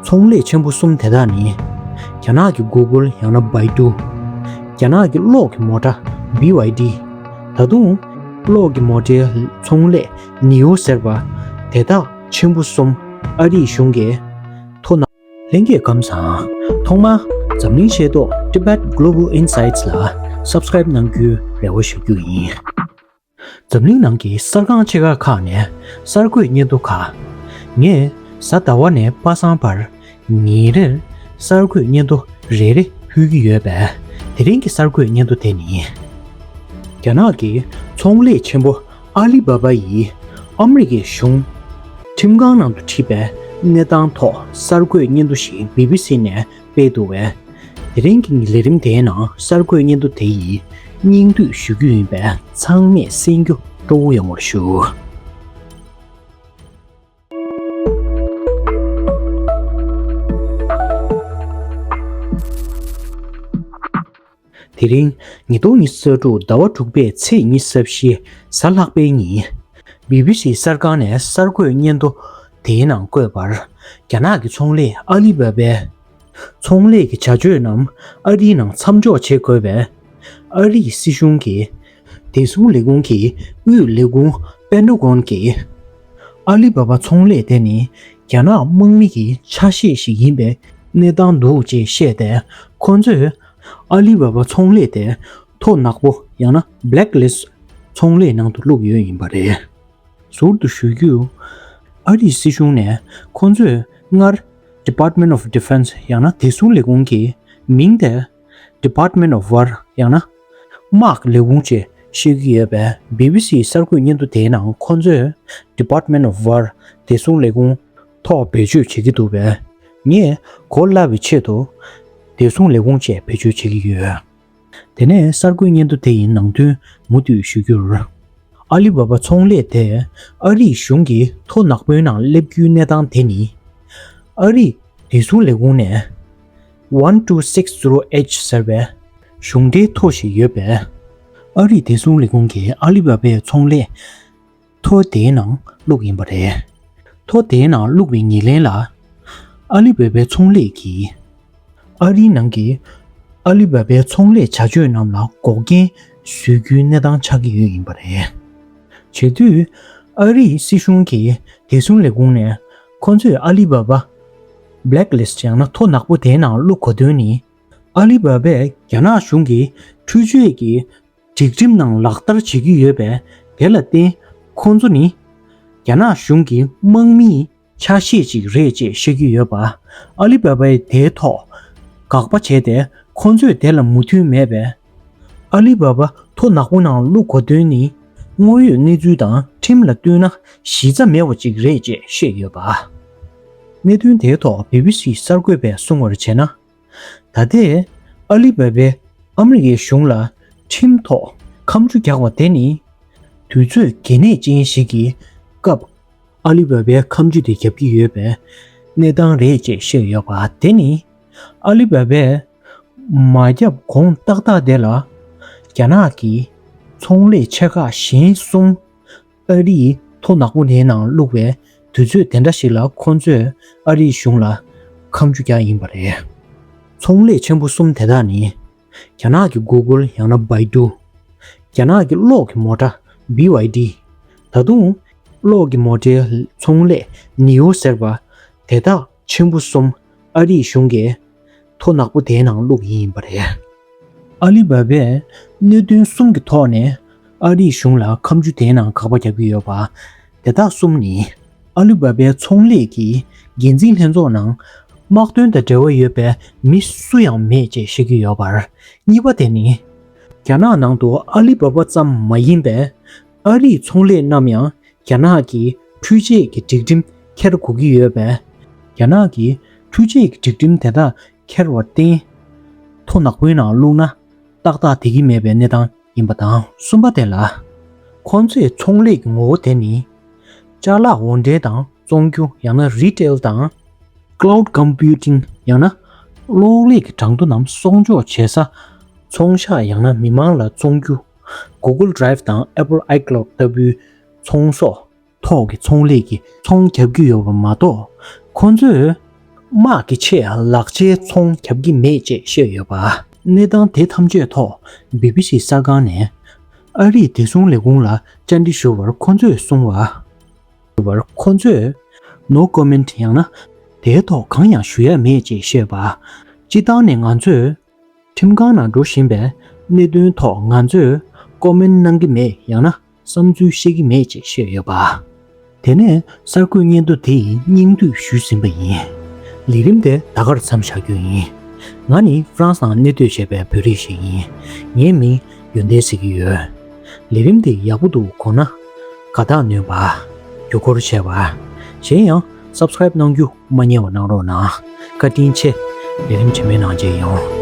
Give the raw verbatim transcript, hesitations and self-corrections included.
ཚོང་ལས་ཆེན་པོ་གསུམ་དེ་དག་ནི། རྒྱ་ནག་གི་Google ཡང་ན་Baidu། རྒྱ་ནག་གི་གློག་གི་མོ་ཊ་B Y D། ད་དུང་གློག་གི་མོ་ཊའི་ཚོང་ལས་Nio ཟེར་བ་དེ་དག་ཆེན་པོ་གསུམ་ཨ་རིའི་གཞུང་གིས་མཐོ་ན། ལྷན་རྒྱས་ཁམས་བཟང་། ཐོག་མར་འཛམ་གླིང་ཤེས་རྟོགས་Tibet Global Insights ལ་Subscribe གནང་རྒྱུའི་རེ་བ་ཞུ་རྒྱུ་ཡིན། འཛམ་གླིང་ནང་གི་གསར་ཁང་ཆེ་ཁག་ཁག་ནས་གསར་འགོད་སྙན་ཐོ་ཁག་ངས་གཟའ་ཟླ་བ་ནས་པ་སངས་བར་ཉིན་རེར་གསར་འགོད་སྙན་ཐོ་རེ་རེ་ཕུལ་གྱི་ཡོད་པས། དེ་རིང་གི་གསར་འགོད་སྙན་ཐོ་དེ་ནི། རྒྱ་ནག་གི་ཚོང་ལས་ཆེན་པོ་ཨ་ལི་བ་བ་ཡིས་ཨ་མི་རི་ཀའི་གཞུང་ཁྲིམས་ཁང་ནང་དུ་ཁྲིད་པའི་གནས་སྟངས་ཐོག་གསར་འགོད་སྙན་ཐོ་ཞིག་B B C ནས་སྤེལ་འདུག་པས། དེ་རིང་གི་ལས་རིམ་དེའི་ནང་གསར་འགོད་སྙན་ཐོ་དེ་ཡི་སྙིང་བསྡུས་ཞུ་རྒྱུ་ཡིན་པས། ཚང་མས་གསན་རྒྱུ་སྤྲོ་བོ་ཡོང་བར་ཞུ། དེ་རིང་ཉིས་སྟོང་ཉི་ཤུ་རྩ་དྲུག་ཟླ་བ་དྲུག་པའི་ཚེས་ཉི་ཤུ་རྩ་བཞི་གཟའ་ལྷག་པའི་ཉིན། B B C གསར་ཁང་ནས་གསར་འགོད་སྙན་ཐོ་དེའི་ནང་བཀོད་པར། རྒྱ་ནག་གི་ཚོང་ལས་ཨ་ལི་བ་བའི་ཚོང་ལས་ཀྱི་བྱ་སྤྱོད་རྣམས་ཨ་རིའི་ནང་མཚམས་འཇོག་བྱེད་དགོས་པའི་ཨ་རིའི་སྲིད་གཞུང་གི་བདེ་སྲུང་ལས་ཁུངས་ཀྱི་དབུས་ལས་ཁུངས་པེན་ཏ་གོན་གྱིས། ཨ་ལི་བ་བ་ཚོང་ལས་དེ་ནི་རྒྱ་ནག་དམག་མི་གི་ཆ་ཤས་ཤིག་ཡིན་པའི་གནས་སྟངས་འདུག་ཅེས་བཤད་དེ། ཁོ་ཚོས་ཨ་ལི་བ་བ་ཚོང་ལས་དེ་མཐོ་ནག་པོ་ཡང་ན་Blacklist ཚོང་ལས་ནང་དུ་བླུགས་ཡོད་ཡིན་པ་རེད། ཟུར་དུ་ཞུ་རྒྱུ། ཨ་རིའི་སྲིད་གཞུང་ནས་ཁོ་ཚོས་སྔར་Department of Defense ཡང་ན་བདེ་སྲུང་ལས་ཁུངས་ཀྱི་མིང་དེ་Department of War ཡང་ན་དམག་ལས་ཁུངས་ཅེས་བཤད་ཀྱི་ཡོད་པས། B B C གསར་འགོད་སྙན་ཐོ་དེའི་ནང་ཁོ་ཚོས་Department of War བདེ་སྲུང་ལས་ཁུངས་ཐོག་བེད་སྤྱོད་བྱེད་ཀྱི་འདུག་པས། ངས་གོ་སླ་བའི་ཆེད་དུ་བདེ་སྲུང་ལས་ཁུངས་ཅེས་བེད་སྤྱོད་བྱེད་ཀྱི་ཡོད། དེ་ནས་གསར་འགོད་སྙན་ཐོ་དེ་ཡི་ནང་དོན་མུ་མཐུད་ཞུ་རྒྱུར། ཨ་ལི་བ་བ་ཚོང་ལས་དེ་ཨ་རིའི་གཞུང་གི་མཐོ་ནག་པོའི་ནང་སླེབས་རྒྱུའི་གནས་སྟངས་དེ་ནི། ཨ་རིའི་བདེ་སྲུང་ལས་ཁུངས་ནས་One two six zero H ཟེར་བའི་གཞུང་འབྲེལ་ཐོ་ཞིག་ཡོད་པས། ཨ་རིའི་བདེ་སྲུང་ལས་ཁུངས་ཀྱིས་ཨ་ལི་བ་བའི་ཚོང་ལས་ཐོ་དེའི་ནང་བླུགས་ཡིན་པ་རེད། ཐོ་དེའི་ནང་བླུགས་པའི་ཉེར་ལེན་ལ། ཨ་ལི་བ་བའི་ཚོང་ལས་ཀྱིས་ཨ་རིའི་ནང་གི་ཨ་ལི་བ་བའི་ཚོང་ལས་བྱ་སྤྱོད་རྣམས་ལ་འགོག་རྐྱེན་བཟོ་རྒྱུའི་གནས་སྟངས་ཆགས་ཀྱི་ཡོད་ཡིན་པ་རེད། བྱེད་དུས་ཨ་རིའི་སྲིད་གཞུང་གི་བདེ་སྲུང་ལས་ཁུངས་ནས་ཁོ་ཚོས་ཨ་ལི་བ་བ་Blacklist ཡང་ན་ཐོ་ནག་པོ་དེའི་ནང་བླུགས་དགོས་དོན་ནི། ཨ་ལི་བ་བས་རྒྱ་ནག་གཞུང་གི་འཕྲུལ་ཆས་ཀྱི་སྒྲིག་ཁྲིམས་ནང་ལག་བསྟར་བྱེད་ཀྱི་ཡོད་པས། དེ་ལ་བརྟེན་ཁོང་ཚོ་ནི་རྒྱ་ནག་གཞུང་གི་དམག་མིའི་ཆ་ཤས་ཅིག་རེད་ཅེས་བཤད་ཀྱི་ཡོད་པ། ཨ་ལི་བ་བས་དེའི་ཐོག་དགག་པ་བྱས་ཏེ། ཁོང་ཚོས་དེ་ལ་མོས་མཐུན་མེད་པས། ཨ་ལི་བ་བ་ཐོ་ནག་པོ་ནང་བླུག་དགོས་དོན་ནི་དངོས་ཡོད་གནས་ཚུལ་དང་ཁྲིམས་ལ་ལྟོས་ན་གཞི་རྩ་མེད་པ་ཅིག་རེད་ཅེས་བཤད་ཡོད་པ། གནད་དོན་དེའི་ཐོག་བི་བི་སི་གསར་འགོད་པས་གསུངས་པར་བྱས་ན། ད་ལྟའི་ཨ་ལི་བ་བའི་ཨ་མི་རི་ཀའི་གཞུང་ལ་ཁྲིམས་ཐོག་ཁ་མཆུ་རྒྱག་པ་དེ་ནི་དུས་ཚོད་གལ་གནད་ཅན་ཞིག་གི་སྐབས་ཨ་ལི་བ་བའི་ཁ་མཆུ་དེ་བརྒྱབ་ཀྱི་ཡོད་པའི་གནས་སྟངས་རེད་ཅེས་བཤད་ཡོད་པ། དེ་ནི་ཨ་ལི་བ་བས་མ་བརྒྱབ་གོང་ཏག་ཏག་དེ་ལ་རྒྱ་ནག་གི་ཚོང་ལས་ཆེ་ཁག་གཞན་གསུམ་ཨ་རིའི་ཐོ་ནག་པོ་དེའི་ནང་བླུགས་པའི་དུས་ཚོད་དེ་འདྲ་ཞིག་ལ་ཁོང་ཚོས་ཨ་རིའི་གཞུང་ལ་ཁ་མཆུ་རྒྱག་ཡིན་པ་རེད། ཚོང་ལས་ཆེན་པོ་གསུམ་དེ་དག་ནི་རྒྱ་ནག་གི་Google ཡང་ན་Baidu། རྒྱ་ནག་གི་གློག་གི་མོ་ཊ་B Y D། ད་དུང་གློག་གི་མོ་ཊའི་ཚོང་ལས་Nio ཟེར་བ་དེ་དག་ཆེན་པོ་གསུམ་ཨ་རིའི་གཞུང་གིས་ཐོ་ནག་པོ་དེའི་ནང་བླུགས་ཡིན་པ་རེད། ཨ་ལི་བ་བས་གནད་དོན་གསུམ་གྱི་ཐོག་ནས་ཨ་རིའི་གཞུང་ལ་ཁ་མཆུ་དེའི་ནང་དགག་པ་རྒྱག་གི་ཡོད་པ། དེ་དག་གསུམ་ནི་ཨ་ལི་བ་བའི་ཚོང་ལས་ཀྱི་འགན་འཛིན་ལྷན་ཚོགས་ནང་དམག་དོན་དང་འབྲེལ་བ་ཡོད་པའི་མི་སུ་ཡང་མེད་ཅེས་བཤད་ཀྱི་ཡོད་པར། གཉིས་པ་དེ་ནི་རྒྱ་ནག་ནང་དུ་ཨ་ལི་བ་བ་ཙམ་མ་ཡིན་པའི་ཨ་རིའི་ཚོང་ལས་རྣམས་ཡང་རྒྱ་ནག་གི་འཕྲུལ་ཆས་ཀྱི་སྒྲིག་ཁྲིམས་འཁྱེར་དགོས་ཀྱི་ཡོད་པས། རྒྱ་ནག་གི་འཕྲུལ་ཆས་ཀྱི་སྒྲིག་ཁྲིམས་དེ་དག་འཁྱེར་བར་བརྟེན། ཐོ་ནག་པོའི་ནང་བླུགས་ན་ཏག་ཏག་བསྡད་ཀྱི་མེད་པའི་གནས་སྟངས་ཡིན་པ་དང་། གསུམ་པ་དེ་ལ། ཁོང་ཚོའི་ཚོང་ལས་ཀྱི་ངོ་བོ་དེ་ནི། ཅ་ལག་འོར་འདྲེན་དང་བཙོང་རྒྱུ་ཡང་ན་Retail དང་། Cloud Computing ཡང་ན་གློག་ཀླད་ཀྱི་གྲངས་ཐོ་རྣམས་གསོག་འཇོག་བྱེད་ས་ཚོང་ཤག་ཡང་ན་མི་མང་ལ་བཙོང་རྒྱུ། Google Drive དང་Apple iCloud ལྟ་བུའི་ཚོང་ཟོག་ཐོག་གི་ཚོང་ལས་ཀྱི་ཚོང་རྒྱག་རྒྱུ་ཡོད་པ་མ་གཏོགས། ཁོང་ཚོས་ དམག་གི་ཆེད་ལག་ཆའི་ཚོང་བརྒྱབ་ཀྱི་མེད་ཅེས་བཤད་ཡོད་པ། གནས་སྟངས་དེ་ཐམས་ཅད་ཐོག་བི་བི་སི་གསར་ཁང་ནས་ཨ་རིའི་བདེ་སྲུང་ལས་ཁུངས་ལ་བཅར་འདྲི་ཞུ་བར་ཁོ་ཚོས་གསུངས་པ། ཞུ་བར་ཁོ་ཚོས་no comment ཡང་ན་དེའི་ཐོག་གང་ཡང་ཞུ་ཡ་མེད་ཅེས་བཤད་པ། སྤྱིར་བཏང་ནས་ང་ཚོས་ཁྲིམས་ཁང་ནང་འགྲོ་བཞིན་པའི་གནད་དོན་ཐོག་ང་ཚོས་comment གནང་གི་མེད་ཡང་ན་བསམ་ཚུལ་བཤད་ཀྱི་མེད་ཅེས་བཤད་ཡོད་པ། དེ་ནས་གསར་འགོད་སྙན་ཐོ་དེ་ཡི་སྙིང་བསྡུས་ཞུས་ཟིན་པ་ཡིན། ལས་རིམ་དེ་ད་གར་མཚམས་བཞག་རྒྱུ་ཡིན། ང་ནི་ཧྥ་རན་སི་ནང་གནས་སྡོད་བྱས་པའི་བོད་རིགས་ཤིག་ཡིན། ངའི་མིང་ཡོན་ཏན་ཟེར་གྱི་ཡོད། ལས་རིམ་དེ་ཡག་པོ་འདུག་དགོངས་ན་དགའ་རྟགས་ནོན་པ། བརྒྱུད་སྐུར་བྱས་པ། གཞན་ཡང་subscribe གནང་རྒྱུ་མ་བསྙེལ་བ་གནང་རོགས་གནང་། བཀའ་དྲིན་ཆེ། ལས་རིམ་རྗེས་མའི་ནང་མཇལ་ཡོང་།